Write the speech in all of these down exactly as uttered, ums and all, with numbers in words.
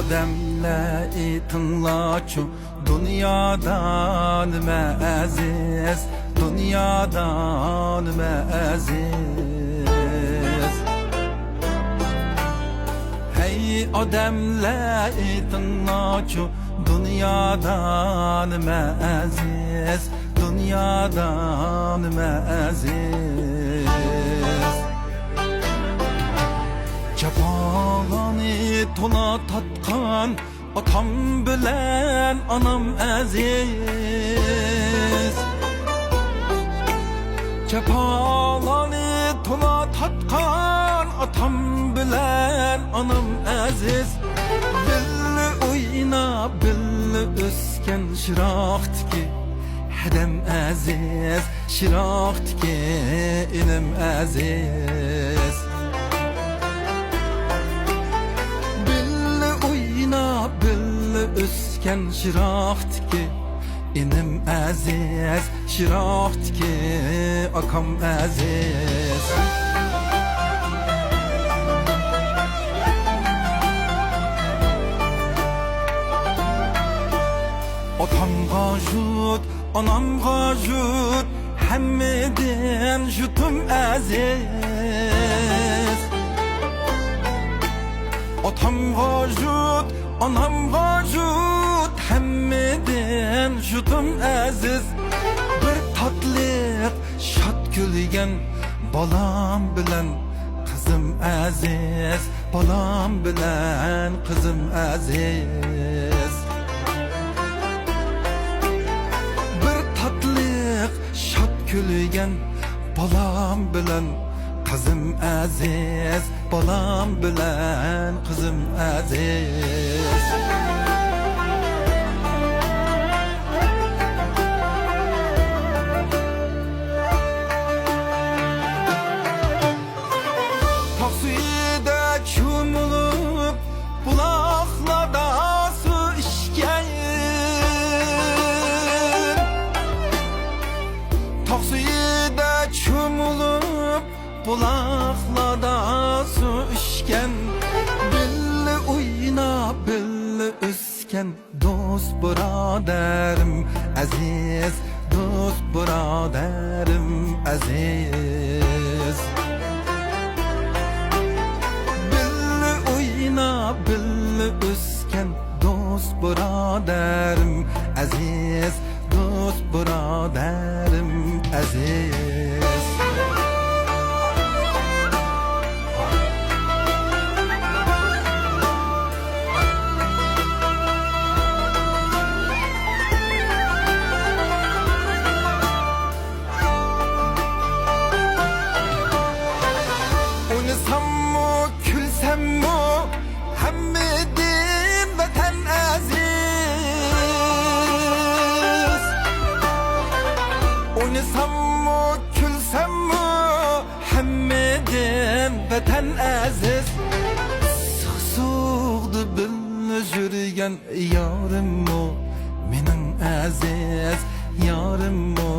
ئادەملەر ئېيتىڭلارچۇ، دۇنيادا نېمە ئەزىز، دۇنيادا نېمە ئەزىز؟ ھەي ئادەملەر ئېيتىڭلارچۇ، دۇنيادا نېمە ئەزىز، دۇنيادا نېمە ئەزىز؟ جاپالارنى تولا تارتقان ئاتام بىلەن ئانام ئەزىز. جاپالارنى تولا تارتقان ئاتام بىلەن ئانام ئەزىز. بىللە ئويناپ، بىللە ئۆسكەن شىراقتىكى ھەدەم ئەزىز، شىراقتىكى ئىنىم ئەزىز. بىللە ئويناپ، بىللە ئۆسكەن شىراقتىكى ئىنىم ئەزىز، شىراقتىكى ئاكام ئەزىز. ئاتامغا جۇت، ئانامغا جۇت، ھەممىدىن جۇتۇم ئەزىز. ئاتامغا جۇت، ئانامغا جۇت، ھەممىدىن جۇتۇم ئەزىز. بىر تاتلىق شاد كۈلگەن بالام بىلەن قىزىم ئەزىز، بالام بىلەن قىزىم ئەزىز. بىر تاتلىق شاد كۈلگەن بالام بىلەن قىزىم ئەزىز، بالام بىلەن قىزىم ئەزىز. تاغ سۈيىدە چۆمۈلۈپ، بۇلاقلاردا سۇ ئىچكەن. تاغ سۈيىدە چۆمۈلۈپ، بۇلاقلاردا سۇ ئىچكەن. بىللە ئويناپ، بىللە ئۆس ئىكەن، دوست بۇرادەرىم ئەزىز، دوست بۇرادەرىم ئەزىز. بىللە ئويناپ، بىللە ئۆسكەن، دوست بۇرادەرىم ئەزىز، دوست بۇرادەرىم ئەزىز. ئوينىساممۇ، كۈلسەممۇ، ھەممىدىن ۋەتەن ئەزىز. ئوينىساممۇ، كۈلسەممۇ، ھەممىدىن ۋەتەن ئەزىز. ئىسسىق سوغۇقتا بىللە يۈرگەن يارىممۇ مېنىڭ ئەزىز، يارىممۇ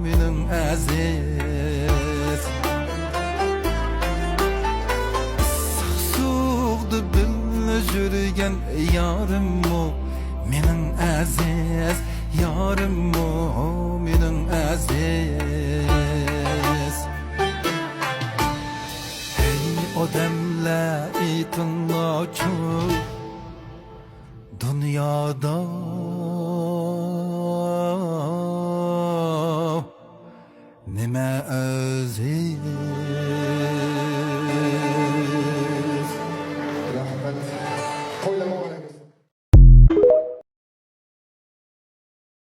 مېنىڭ ئەزىز. ئىسسىق سوغۇقتا بىللە يۈرگەن يارىممۇ مېنىڭ ئەزىز، يارىممۇ مېنىڭ ئەزىز. ھەي ئادەملەر، ئېيتىڭلارچۇ، دۇنيادا نېمە